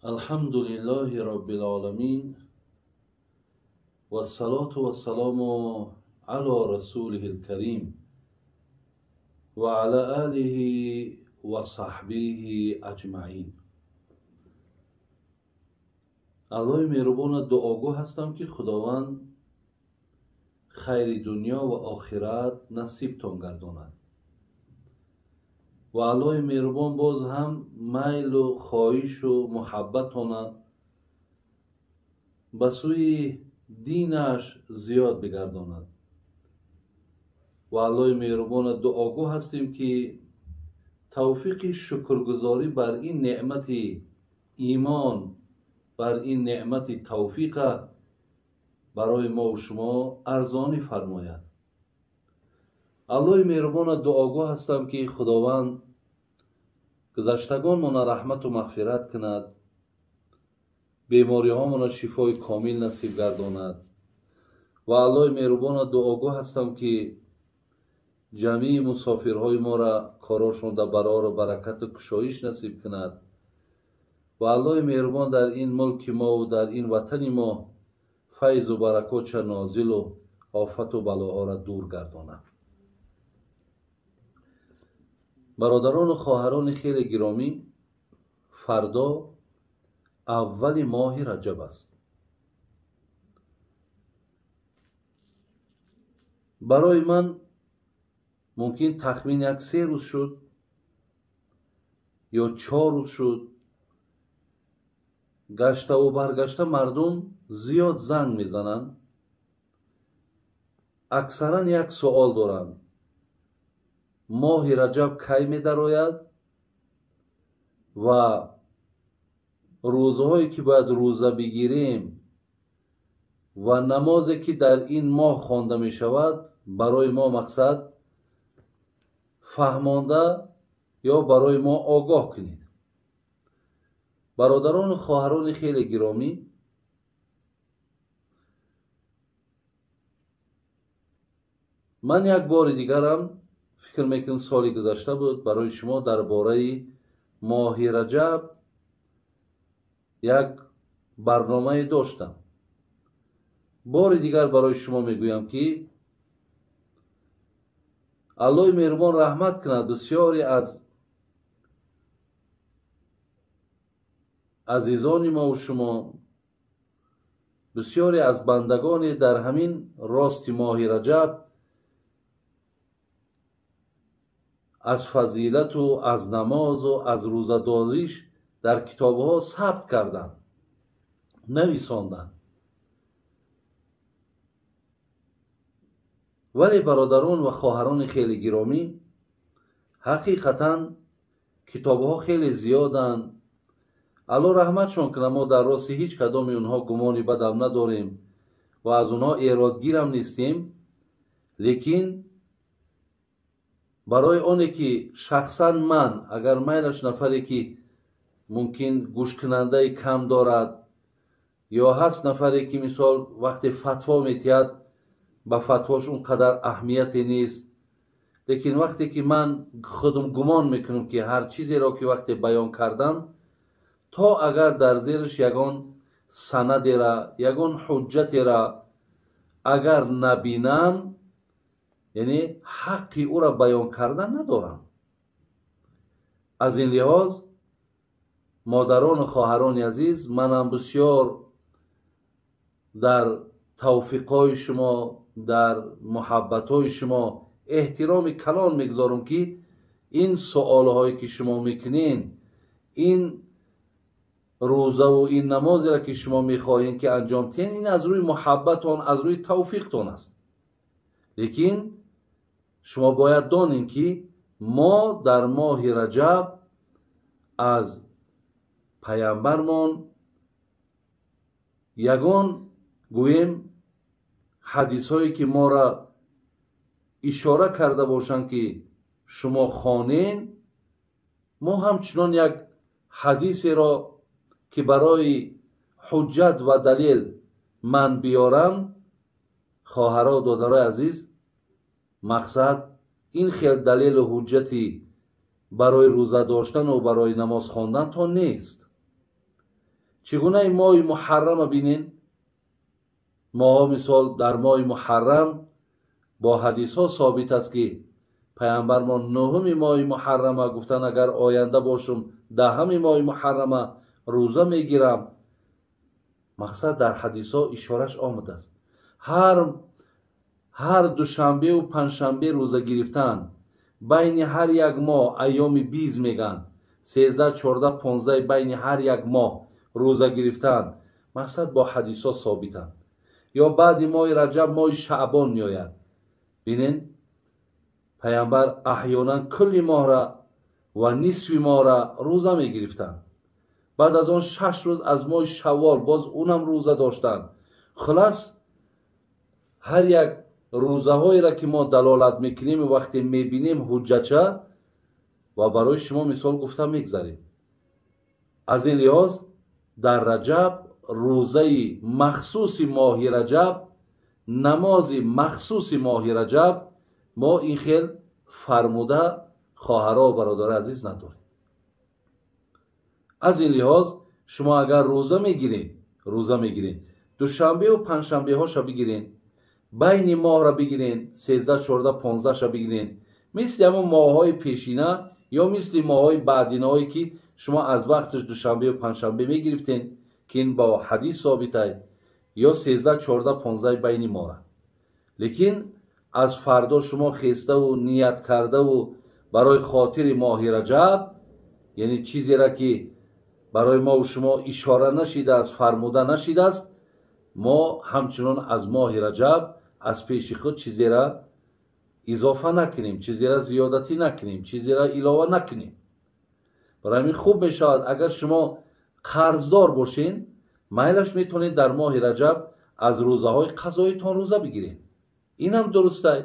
Алҳамду лиллоҳи роббил оламин вассалоту вассалому ало расулиҳил карим ва ала олиҳи ва саҳбиҳи аҷмаин. Аллоҳи меҳрубона дуогӯ ҳастам, ки Худованд хайри дунё ва охират насибтон гардонад ва Аллоҳи меҳрубон боз ҳам майлу хоҳишу муҳаббатона ба сӯи динаш зиёд бигардонад. Ва Аллоҳи меҳрубона дуогӯ ҳастем, ки тавфиқи шукргузорӣ бар ин неъмати имон, бар ин неъмати тавфиқа барои мову шумо арзонӣ фармояд. Аллоҳи меҳрубона дуогӯ ҳастам, ки Худованд гузаштагонмона раҳмату мағфират кунад, бемориҳомона шифои комил насиб гардонад. Ва Аллоҳи меҳрубона дуогӯ ҳастам, ки ҷамъии мусофирҳои моро корошон дар барору баракату кушоиш насиб кунад. Ва Аллоҳи меҳрубон дар ин мулки мову дар ин ватани мо файзу баракотша нозилу офату балоҳоро дур гардонад. Бародарону хоҳарони хеле гиромӣ, фардо аввали моҳи Раҷаб аст. Барои ман мумкин тахмин як 3 рӯз шуд ё 4 рӯз шуд, гаштаву баргашта мардум зиёд занг мезананд, аксаран як суол доранд: моҳи Раҷаб кай медарояд ва рӯзҳое ки бояд рӯза бигирем ва намозе ки дар ин моҳ хонда мешавад барои мо мақсад фаҳмонда ё барои мо огоҳ кунед. Бародарону хоҳарони хеле гиромӣ, ман як бори дигарам фикр мекунам соли гузашта буд, барои шумо дар бораи моҳи Раҷаб як барномае доштам. Бори дигар барои шумо мегӯям, ки Аллоҳи меҳрубон раҳмат кунад бисёре аз азизони мову шумо, бисёре аз бандагоне дар ҳамин рости моҳи Раҷаб аз фазилату аз намозу аз рӯзадориш дар китобҳо сабт карданд, нависонданд. Вале бародарон ва хоҳарони хеле гиромӣ, ҳақиқатан китобҳо хеле зиёданд. Аллоҳ раҳматшон кунад, мо дар рости ҳеҷ кадоми онҳо гумони бадам надорем ва аз онҳо эродгирам нестем, лекин барои оне ки шахсан ман, агар майлаш нафаре ки мумкин гӯшкунандаи кам дорад ё ҳаст нафаре ки мисол вақте фатво метиҳад ба фатвош он қадар аҳамияте нест, лекин вақте ки ман худам гумон мекунам ки ҳар чизеро ки вақте баён кардам, то агар дар зериш ягон санадера, ягон ҳуҷҷатера агар набинам, яъне ҳаққи ӯро баён кардан надорам. Аз ин лиҳоз модарону хоҳарони азиз, манам бисёр дар тавфиқҳои шумо, дар муҳаббатҳои шумо эҳтироми калон мегузорам, ки ин суолҳое ки шумо мекунед, ин рӯзаву ин намозеро ки шумо мехоҳед ки анҷом диҳед, ин аз рӯи муҳаббатон, аз рӯи тавфиқтон аст. Лекин шумо бояд донед, ки мо дар моҳи Раҷаб аз паямбармон ягон гӯем ҳадисҳое ки моро ишора карда бошанд, ки шумо хонен, мо ҳамчунон як ҳадисеро ки барои ҳуҷҷат ва далел ман биёрам, хоҳаро додарои азиз, мақсад ин хел далелу ҳуҷҷати барои рӯза доштану барои намоз хондан то нест. Чӣ гунаи моҳи муҳаррама бинен, моҳо мисол дар моҳи муҳаррам бо ҳадисҳо собит аст, ки пайғамбармон нуҳуми моҳи муҳаррама гуфтан, агар оянда бошум даҳами моҳи муҳаррама рӯза мегирам. Мақсад дар ҳадисҳо ишораш омадааст. Ҳар душанбеу панҷшанбе рӯза гирифтан байни ҳар як моҳ, айёми биз меган, 13, 14, 15 байни ҳар як моҳ рӯза гирифтан, мақсад бо ҳадисҳо собитанд. Ё баъди моҳи раҷаб моҳи шаъбон меояд. Бинен, пайғамбар аҳёнан кулли моҳра ва нисфи моҳра рӯза мегирифтанд. Баъд аз он 6 рӯз аз моҳи шаввол боз унам рӯза доштанд. Хулас, ҳар як рӯзаҳоеро ки мо далолат мекунем, вақте мебинем ҳуҷҷача ва барои шумо мисол гуфта мегзарем. Аз ин лиҳоз дар раҷаб рӯзаи махсуси моҳи раҷаб, намози махсуси моҳи раҷаб мо ин хел фармуда хоҳаро ва бародари азиз надорем. Аз ин лиҳоз шумо агар рӯза мегиред, рӯза мегиред, душанбеу панҷшанбеҳоша бигиред, байни моҳра бигиред, 13, 14, 15-ша бигиред, мисли ҳамон моҳҳои пешина ё мисли моҳҳои баъдинаҳое ки шумо аз вақташ душанбеу панҷшанбе мегирифтед, ки ин бо ҳадис собитай, ё 13, 14, 15 байни моҳра. Лекин аз фардо шумо хеставу ният кардаву барои хотири моҳи раҷаб, яъне чизеро ки барои мову шумо ишора нашидааст, фармуда нашидааст, мо ҳамчунон аз моҳи раҷаб аз пеши худ чизеро изофа накунем, чизеро зиёдатӣ накунем, чизеро илова накунем. Барои ҳамин хуб мешавад агар шумо қарздор бошед, майлаш метавонед дар моҳи раҷаб аз рӯзаҳои қазоитон рӯза бигиред. Инам дурустай.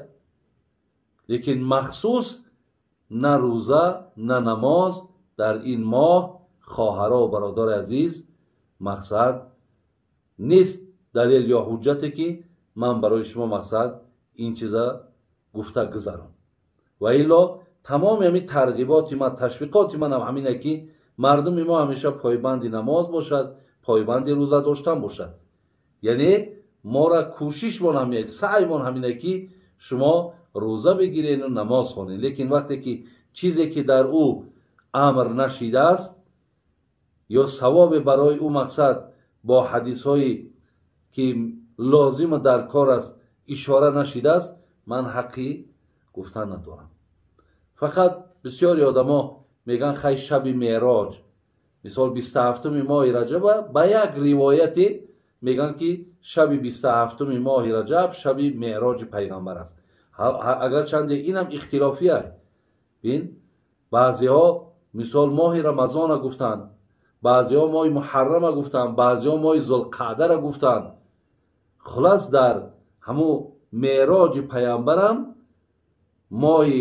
Лекин махсус на рӯза, на намоз дар ин моҳ, хоҳаро ва бародари азиз, мақсад нест далел ё ҳуҷҷате ки ман барои шумо мақсад ин чиза гуфта гузарам. Ва илло тамоми ҳамин тарғиботи ман, ташвиқоти манам ҳамине ки мардуми мо ҳамеша пойбанди намоз бошад, пойбанди рӯза доштан бошад. Яъне мора кӯшишмон ҳамине, саъймон ҳамине ки шумо рӯза бигирену намоз хонед. Лекин вақте ки чизе ки дар ӯ амр нашидааст ё савобе барои ӯ мақсад бо ҳадисҳое ки лозиму дар кор аст ишора нашидааст, ман ҳаққи гуфтан надорам. Фақат бисёри одамо мегӯянд хай шаби меъроҷ, мисол 27-уми моҳи раҷаба ба як ривояте мегӯянд ки шаби 27-уми моҳи раҷаб шаби меъроҷи пайғамбар аст. Агарчанде инам ихтилофия. Бин, баъзеҳо мисол моҳи рамазона гуфтанд, баъзеҳо моҳи муҳаррама гуфтанд, баъзеҳо моҳи зулқаъдара гуфтанд. Хулас дар ҳамун меъроҷи пайғамбарам моҳи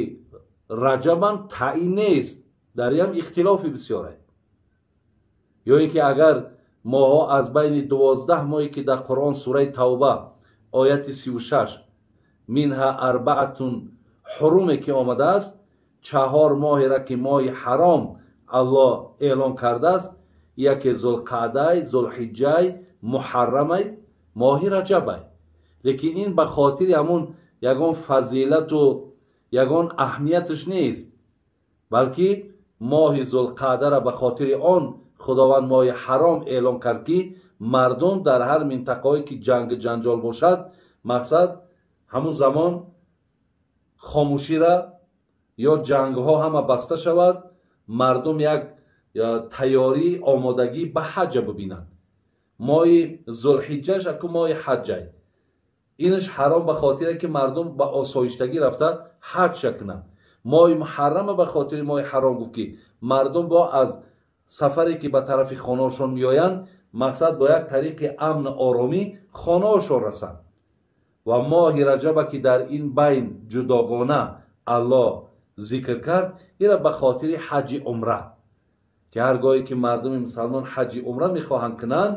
раҷабам таъин нест, дар ям ихтилофи бисёре. Ё ин ки агар моҳҳо аз байни 12 моҳе ки дар Қуръон сураи Тавба ояти 36 минҳа арбаатун ҳуруме ки омадааст, 4 моҳеро ки моҳи ҳаром Аллоҳ эълон кардааст, яке Зулқаъдай, Зулҳиҷҷай, Муҳаррамай, моҳи Раҷабай. Лекин ин ба хотири ҳамун ягон фазилату ягон аҳамияташ нест, балки моҳи Зулқаъдара ба хотири он Худованд моҳи ҳаром эълон кард ки мардум дар ҳар минтақаҳое ки ҷанг ҷанҷол бошад, мақсад ҳамун замон хомӯшира ё ҷангҳо ҳама баста шавад, мардум як тайёрӣ, омодагӣ ба ҳаҷа бибинанд. Моҳи Зулҳиҷҷаш аку моҳи ҳаҷҷай. Инаш ҳаром ба хотире ки мардум ба осоиштагӣ рафта ҳаҷ кунанд. Моҳи муҳаррама ба хотири моҳи ҳаром гуфт ки мардум бо аз сафаре ки ба тарафи хонаҳошон меоянд, мақсад бо як тариқи амну оромӣ хонаҳошон расанд. Ва моҳи раҷаба ки дар ин байн ҷудогона Аллоҳ зикр кард, ира ба хотири ҳаҷи умра, ки ҳар гоҳе ки мардуми мусалмон ҳаҷи умра мехоҳанд кунанд,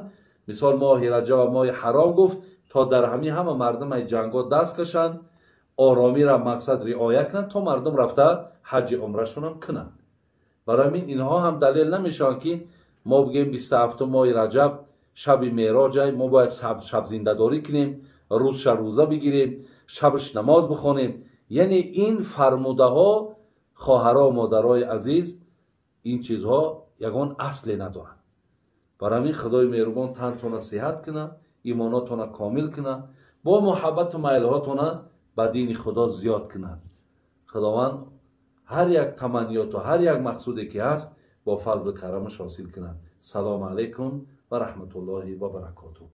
мисол моҳи раҷаба моҳи ҳаром гуфт, то дар ҳамин ҳама мардум ай ҷангҳо даст кашанд, оромиро мақсад риоя кунанд, то мардум рафта ҳаҷи умрашонам кунанд. Барои ҳамин инҳо ҳам далел намешаванд ки Мо бигем 27 моҳи Раҷаб шаби Мероҷай, мо бояд шабзиндадорӣ кунем, рӯзша рӯза бигирем, шабш намоз бихонем. Яъне ин фармудаҳо, хоҳаро, модарои азиз, ин чизҳо ягон асле надоранд. Бар ҳамин Худои меҳрубон тантона сиҳат куна, имонотона комил куна, бо муҳаббату майлҳотона ба дини Худо зиёд кунад. Худованд ҳар як таманниёту ҳар як мақсуде ки ҳаст, бо фазлу карамаш ҳосил кунад. Салому алайкум ва раҳматуллоҳи ва баракотуҳ.